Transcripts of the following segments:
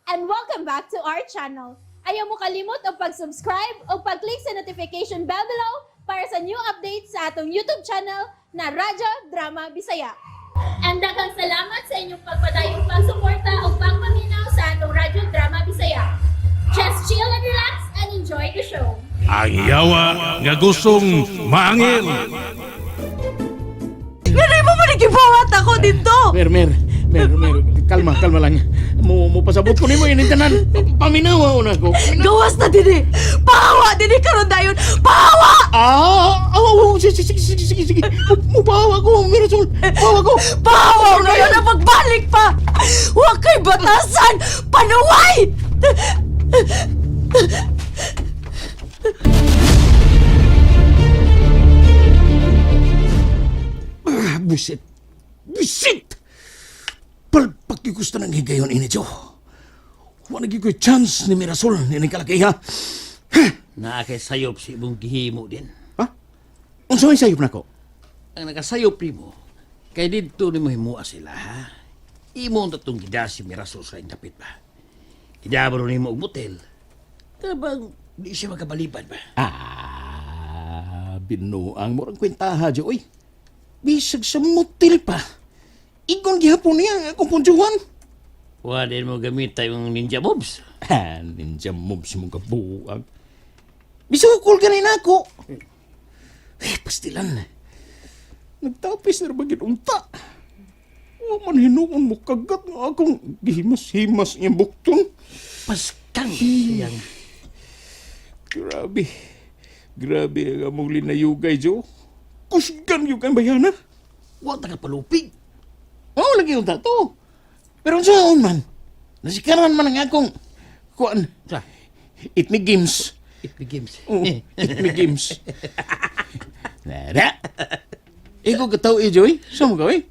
And welcome back to our channel. Ayaw mo kalimot og pag-subscribe o pag-click sa notification bell below para sa new updates sa atong YouTube channel na Radyo Drama Bisaya. And daghang salamat sa inyong pagpadayong pagsuporta o pagpaminaw sa atong Radyo Drama Bisaya. Just chill and relax and enjoy the show. Ang yawa nga gustong maangil. Ganay mo man gibuhat ako dito. Mer, mer, mer, mer, kalma, kalma lang. Mo pasabot ko nimo ini tanan. Paminaw na ko. Gawas na dinhi. Pahawa dinhi karon dayon. Pahawa! Ah, oh, oh, sige, sige, sige, sige, sige. Mo pahawa ko, Mirasol. Pahawa ko. Pahawa ngayon ang pagbalik pa. Wa kay batasan. Panuway! Ah, busit. Busit! Palpak yung gusto ng higayon ini, Joe. Wala ko chance ni Mirasol ni kalaki, ha? Naa kay sayop si imong gihimo din. Ha? Unsa may sayop nako? Ang nakasayop nimo kay didto nimo himua sila ha. Imo ang tatong gida si Mirasol sa dapit ba. Gidabro nimo og motel. Kabang di siya makabalibad ba. Ah, binuang mo ang kwentaha, Joe. Uy, bisag sa motel pa. Igon gihapon niya ang akong punjuhan. Wa din mo gamit yung ninja moves. Ah, ninja moves mong kabuang. Bisukol ka rin ako. Eh, pastilan. Nagtapis na ba unta? Wa man hinuon mo kagat nga akong gihimas-himas niyang bukton. Paskang siyang. Grabe. Grabe ang among linayugay, Joe. Kusgan yung kang bayana. Wa ta ka palupig. Oo, lagi yung tato. Pero saan man? Nasikaran man ang akong kuan. Sa It me games. it begins. Oo, it me games. Nara. Ikaw kataw eh, Joy. Saan mo gawin?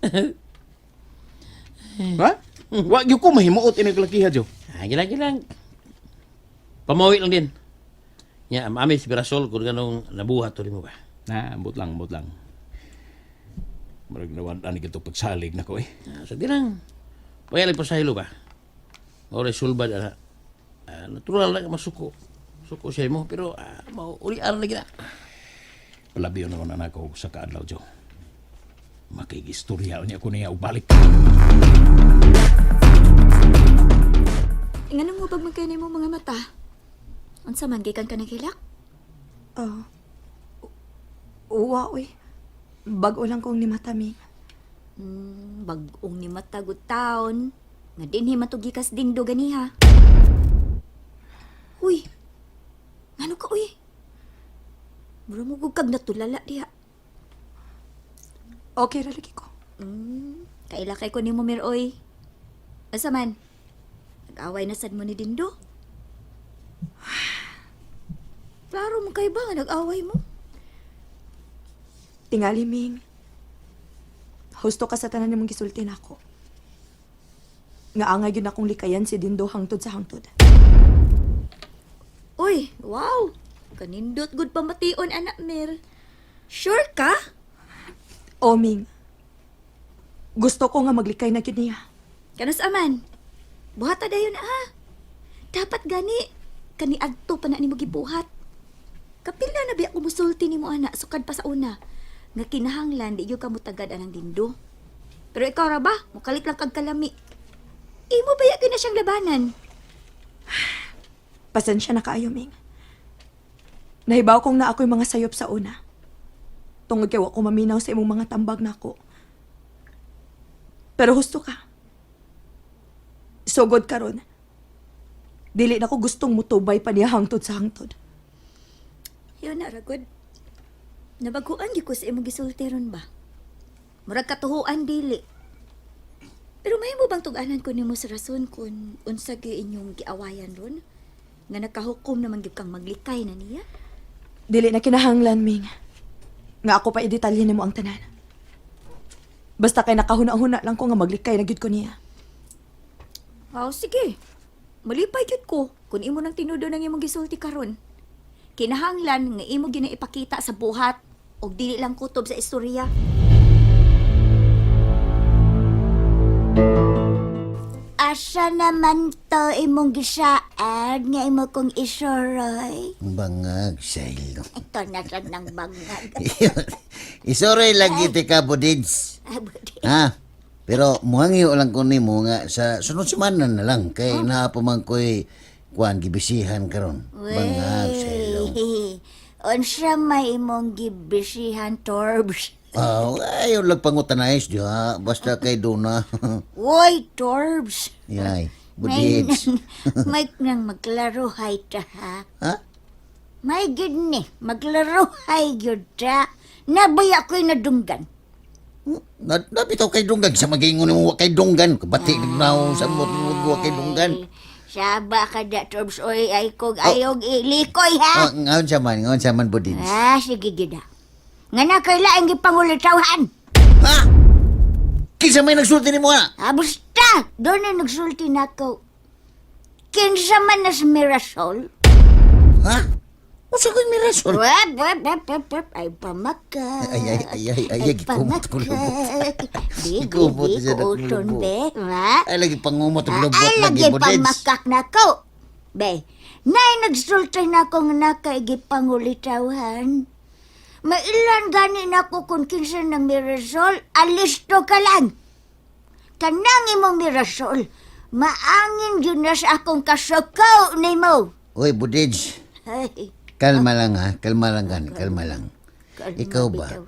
Ha? Wa gyud ko mahimuot ini kalakiha, Joe. Ah, gilang gilang. Pamawi lang din. Ya, ami si Mirasol kung ganong nabuhat to nimo ba. Na, ambot lang, ambot lang. Murag nawad-an ni pagsalig nako eh. Ah, sa dirang. Payalig pa sa hilo ba? Ore sulbad ana. Ah, natural na ka masuko. Suko siya mo pero maulian lagi na. Palabiyo na ko na nako sa kaadlaw, Joe. Makigistorya niya ko niya ubalik. Nganong hubag man kayo nimo mga mata? Unsa man gikan ka naghilak? Oh. Uwa, uy. Bag-o lang kong ni mata, Ming. Bag-ong ni mata gud taon. Nga dinhi matugikas dindo ganiha. Uy. Ngano ka uy? Mura mo gud kag natulala diha. Okay ra lagi ko. Kaila kay ko nimo Miroy. Asa man? Nag-away na sad mo ni Dindo? Klaro mo kay ba nga nag-away mo? Tingali, Ming. Husto ka sa tanan nimong gisulti nako. Nga angay gyud akong likayan si Dindo hangtod sa hangtod. Uy, wow! Kanindot good pamation anak Mir. Sure ka? O, Ming. Gusto ko nga maglikay na gyud niya. Kanus aman? Buhata dayon ah. Dapat gani kani adto pa na nimo gibuhat. Kapila na biya ko musulti nimo ana sukad pa sa una. Nga kinahanglan di gyud ka mutagad anang dindo. Pero ikaw ra ba? Mukalit lang kag kalami. Imo ba gyud na siyang labanan? Pasensya na kaayo, Ming. Nahibaw kong na ako'y mga sayop sa una. Tungod kay wa ko maminaw sa imong mga tambag nako. Pero husto ka. Sugod karon. Dili na ko gustong mutubay pa niya hangtod sa hangtod. Yun na ragod. Nabaguan gyud ko sa imong gisulti ron ba? Murag katuhuan dili. Pero mahimo bang tug-anan ko nimo sa rason kung unsa gyud inyong giawayan ron? Nga nakahukom naman gyud kang maglikay na niya? Dili na kinahanglan, Ming. Nga ako pa i-detalye nimo ang tanan. Basta kay nakahuna-huna lang ko nga maglikay na gyud ko niya. Aw, sige. Malipay gyud ko kung imo nang tinudo ng imong gisulti karon. Kinahanglan nga imo gyud na ipakita sa buhat og dili lang kutob sa istorya. Asa naman to imong gisaad nga imo kong isoroy? Bangag sa ilong. Ito na sa nang bangag. Isoroy lagi ti ka, Budids. Ha? Pero muhangyo lang ko nimo nga sa sunod semana na lang kay naa pa man ko'y kuan gibisihan karon. Bangag sa ilong. Unsa may imong gibisihan, Torbs? Ah, ayaw lang pangutanayos diha basta kay Dona. Woy, Torbs. Yay, May Budids. nang, may nang maglaruhay ta, ha? Ha? May gid ni, maglaruhay gyud ta. Nabaya ko'y nadunggan. Na, nabitaw kay dunggan sa magingon mo wa kay dunggan. Kabati na sa mo wa kay dunggan. Ay, Saba ka da, Torbs. Oy, ay kog ayog ilikoy, ha? Oh, ngaon sa man, ngaon sa man Budids. Ah, sige gid ha. Nga na kay laing gipangulitawhan. Ha? Kinsa may nagsulti nimo ha? Ah, basta! Doon na nagsulti na ako. Kinsa man na si Mirasol? Ha? Unsa ko'y mirasol? Wep, wep, wep, wep, wep. Ay, pamaka. Ay, ay, ay, ay, ay, ay, gikumot ko lubot. Di, di, Gikumot di, siya na kuuton, kulubot. be. Ha? Ay, lagi pangumot og lubot Ay, lagi lagi Budids. pamakak na ko. Be, nay nagsulti na ko nga nakaigipangulitawhan. Mailan gani na ko kung kinsa ng mirasol, alisto ka lang. Kanang imong mirasol, maangin yun na sa akong kasukaw nimo. Uy, Budids. Ay, Kalma lang ha, kalma lang gani, kalma lang. kalma Ikaw ba? bitaw.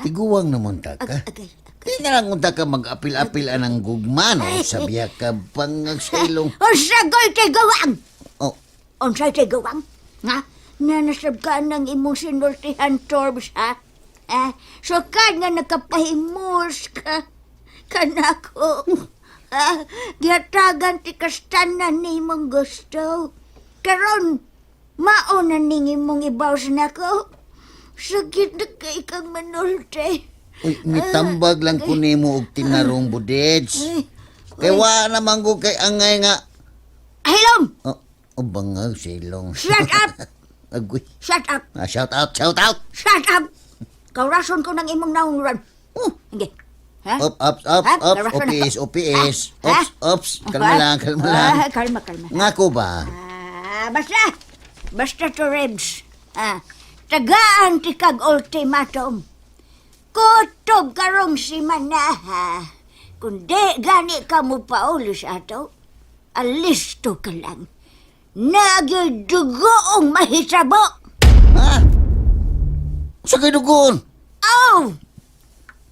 Tiguang naman ta ka. Agay, Di na lang unta ka mag-apil-apil anang gugma, no? Sabiya ka bangag sa ilong. Unsa goy tigawang? Oh, Unsay tigawang? Nga? Nanasab ka ng imong sinultihan, Torbs, ha? Ah, sukad nga nakapahimus ka. Kanako. Ah, gihatagan ti kastanan ni imong gusto. Karon, mauna ning imong ibaws nako. Sakit na kay kang manulte. uy, mitambag lang ko nimo og tinarong, Budids. Kay wa naman ko kay angay nga. Hilom! Oh, oh bangag sa ilong. Shut up! Agoy. Shut up! Ah, shout out, shout out. Shut up! Kaurason ko ng imong naungran. Hindi. Ha? Up, up, up, Ha? up. Kaurason ako. OPS, OPS. Ha? Ops, ops. Kalma lang, kalma lang. Ah, kalma, kalma. Nga ko ba? Ah, basta. Basta to ribs. Ah, tagaan ti kag ultimatum. Kutob karong si Manaha. Kundi gani ka mo paulos ato, alisto ka lang. Nagyoy dugoong mahitabo. Ha? Sa kay dugoon? Oh!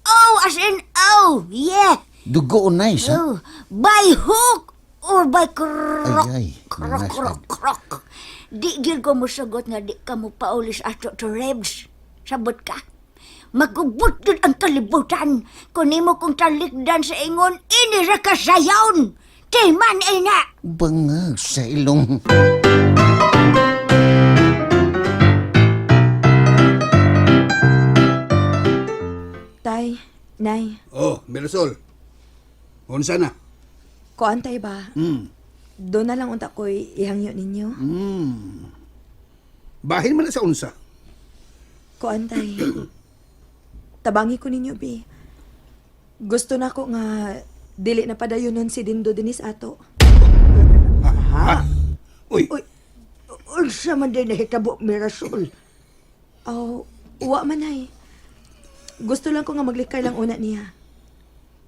Oh, as in oh, yeah. Dugoon nice, ha? Oh, by hook or by crook. Ay, ay. Crook, Nice, crook, crook. Di gyud ko mosugot nga di ka mo paulis ato to Rebs. Sabot ka. Magubot gyud ang kalibutan. Kung nimo kong talikdan sa ingon, ini ra ka sayon. Di man ina. Bangag sa ilong. Tay, Nay, Oh, Mirasol. Unsa na? kuan tay ba? Doon na lang unta ko'y ihangyo ninyo. Bahin man na sa unsa. Kuan tay. Tabangi ko ninyo, bi. Gusto na ko nga dili na padayon nun si Dindo dinis ato. Ha? Uy, Uy, Unsa man din nahitabo, Mirasol? Oh, wa man ay. Gusto lang ko nga maglikay lang una niya.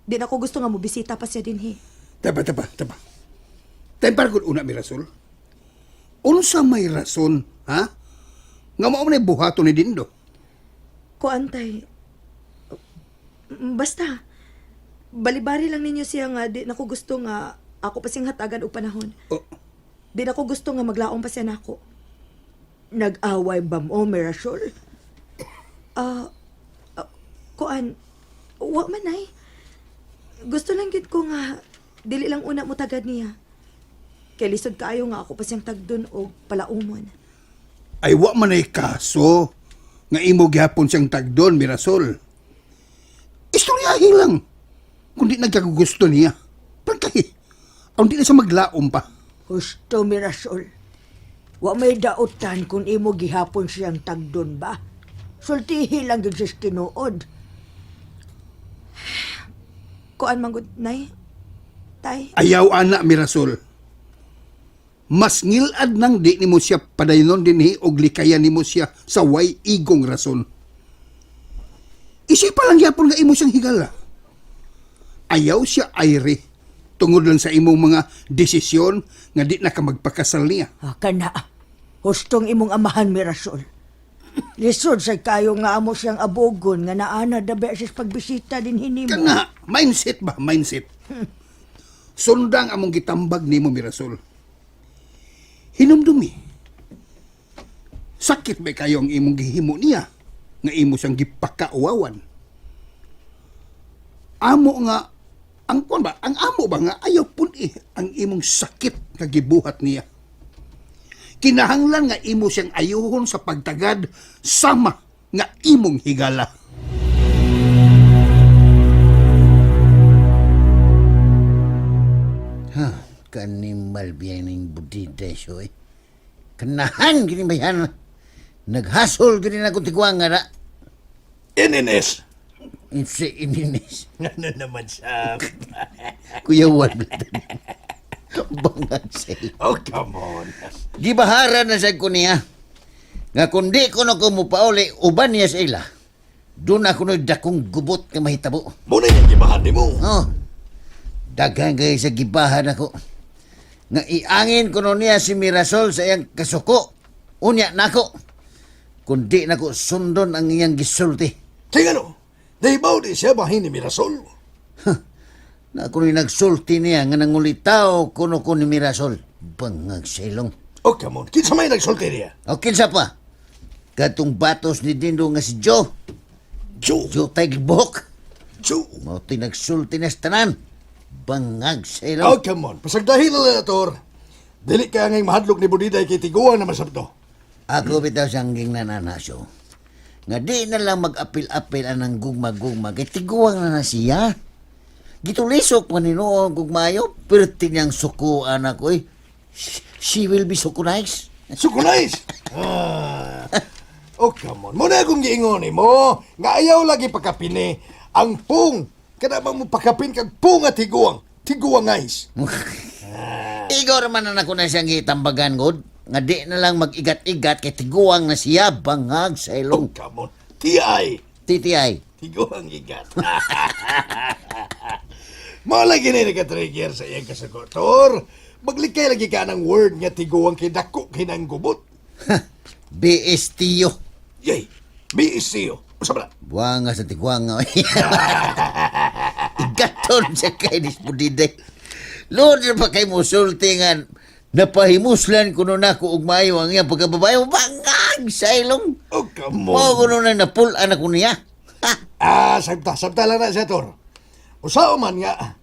Di na ko gusto nga mobisita pa siya dinhi. taba, taba, taba. Tempar gud una, Mirasol. Unsa may rason, ha? Nga mao man buhaton ni Dindo. Kuan tay. Basta balibari lang ninyo siya nga di na ko gusto nga ako pa siyang hatagan og panahon. Oh, Di na ko gusto nga maglaom pa siya nako. Nag-away ba mo, Mirasol? Ah, kuan, wa man ay. Gusto lang gid ko nga dili lang una mo tagad niya. Kay lisod kaayo nga ako pa siyang tagdon og palaumon. Ay wa man ay kaso nga imo gihapon siyang tagdon, Mirasol. Istoryahin lang. Kung di nagkagusto niya. Pagkay, ang di na siya maglaom pa. Husto, Mirasol. Wa may dautan kung imo gihapon siyang tagdon ba? Sultihi lang gyud sa tinuod. Kuan man gud nay. tay. Ayaw ana Mirasol. Mas ngilad nang di nimo siya padaynon dinhi og likayan nimo siya sa way igong rason. Isipa lang gyapon nga imo siyang higala. Ayaw siya ayre tungod lang sa imong mga desisyon nga di na ka magpakasal niya. Ah, kana. Hustong imong amahan, Mirasol. Lisod sa kayo nga amo siyang abogon nga naana da beses pagbisita din hinimo. Kana, mindset ba? Mindset. Sundang among gitambag nimo Mirasol. Hinumdumi. Sakit ba kayo ang imong gihimo niya nga imo siyang gipakauwawan? Amo nga ang kuan ba? Ang amo ba nga ayaw pun eh ang imong sakit nga gibuhat niya. Kinahanglan nga imo siyang ayuhon sa pagtagad sama nga imong higala. Ha, kanimal biyaning budida siya eh. Kanahan gini bayan. Naghasol gini na kong tiguang nga na. NNS. Insi ininis. Ano naman siya? Kuya Juan. Bangag siya. Oh, come on. Gibahara na sa ko niya. Nga kung di ko na ko mupauli, uban niya sa ila. Doon ako na dakong gubot nga mahitabo. Muna yung gibahan ni mo. Oh. Daghan kay sa gibahan ako. Nga iangin ko no niya si Mirasol sa iyang kasuko. Unya nako. Kundi nako sundon ang iyang gisulti. Kaya ano, nahibaw di siya bahin ni Mirasol. Na ako ni nagsulti niya nga nangulitaw kuno ko ni Mirasol. Bangag sa ilong. Oh, come on. Kinsa may nagsulti niya? O kinsa pa? Katong batos ni Dindo nga si Joe. Joe. Joe Tagbok. Joe. Mao to'y nagsulti na sa tanan. Bangag sa ilong. Oh, come on. Pasagdahin na lang na, Tor. Dili ka ngayong mahadlok ni Budiday kay tiguang naman sabto. Ako bitaw siyang ginananasyo. Nga di na lang mag-apil-apil anang gugma-gugma. Kay tiguang na na siya. Gitulisok pa ni noong gugmayo. Perti niyang sukuan ako eh. She will be sukunais. Sukunais! Ah. Oh, come on. Muna akong giingon mo. Nga ayaw lagi pakapini. Ang pung. Kada bang mo pakapin kag pung at tiguang. Tiguang guys. Igor man na ako na siyang gitambagan, God. Nga di na lang mag-igat-igat kay tiguang na siya bangag sa Oh, ilong. come on. TI. TTI. Tiguang igat. Mao lagi na nagka-trigger sa iyang kasagotor. Maglikay lagi ka ng word nga tiguang kay dako kinang gubot. BSTO. Yay! BSCO. Usa ba na? Buwanga sa tiguanga. Igaton siya kay Dispudide. Lord, na pa kay musulti nga napahimuslan kuno nako og maayo ang iyang pagkababae. Bangag sa ilong. Oh, come on. Mao kuno na napulaan ako niya. Ha! Ah, sabta, sabta lang na siya, Tor. Usao man nga,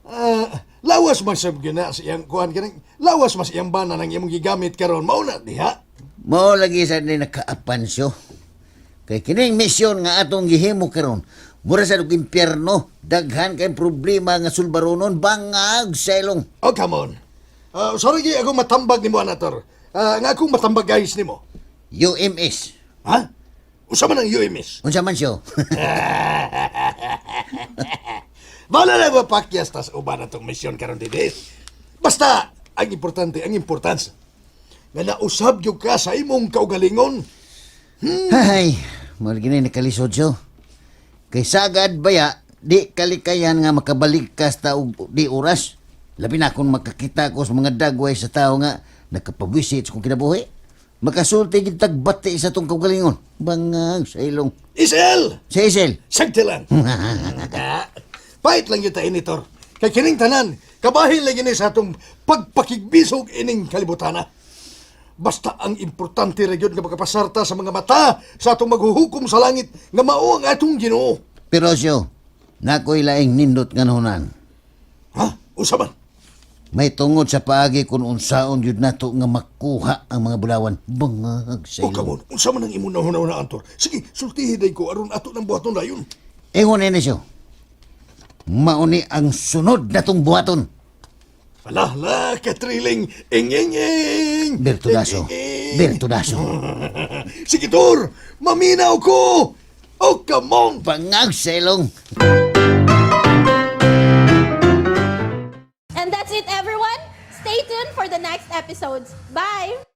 ah, lawas man sab gina sa iyang kuan kanang lawas mas iyang bana nang imong gigamit karon mao na diha. Mao lagi sa ni nakaapansyo. Kay kining misyon nga atong gihimo karon, mura sa og impyerno, daghan kay problema nga sulbaronon bangag sa ilong. Oh, come on. Ah, sorry gi ako matambag nimo ana, Tor. Ah, nga akong matambag guys nimo. UMS. Ha? Usa man ang UMS. Unsa man siyo? Bala na ba pakyas tas uban atong misyon karon didis. Basta ang importante, ang importansya nga nausab gyud ka sa imong kaugalingon. Ay, mao gini nakalisod siyo. Kay sagad baya, di kalikayan nga makabalik ka sa og di oras. Labi na kung makakita ko sa mga dagway sa tao nga nakapawisit sa kong kinabuhi. Makasulti gid tagbati sa tong kaugalingon. Bangag sa ilong. Isel! Sa isel. Sagti lang. Ah, Pahit lang yung tainitor. Kay kining tanan, kabahin lagi ni sa atong pagpakigbisog ining kalibutana. Basta ang importante ra gyud nga makapasarta sa mga mata sa atong maghuhukom sa langit nga mao ang atong Ginoo. Pero siyo, nakoy laing nindot nga nahunan. Ha? Usa man? May tungod sa paagi kung unsaon yun nato nga makuha ang mga bulawan. Bangag sa O ilong. kamon, unsa man ang imong nahuna-huna antor? Sige, sultihi day ko aron ato nang buhaton dayon. Ingon ini siyo. Mauni ang sunod na tong buhaton. Ala, la, katriling, ing ing ing. Bertudaso. Ing, ing, ing. Bertudaso. Sige, Tor, maminaw ko. Oh, come on. Bangag sa ilong. everyone, stay tuned for the next episodes. Bye!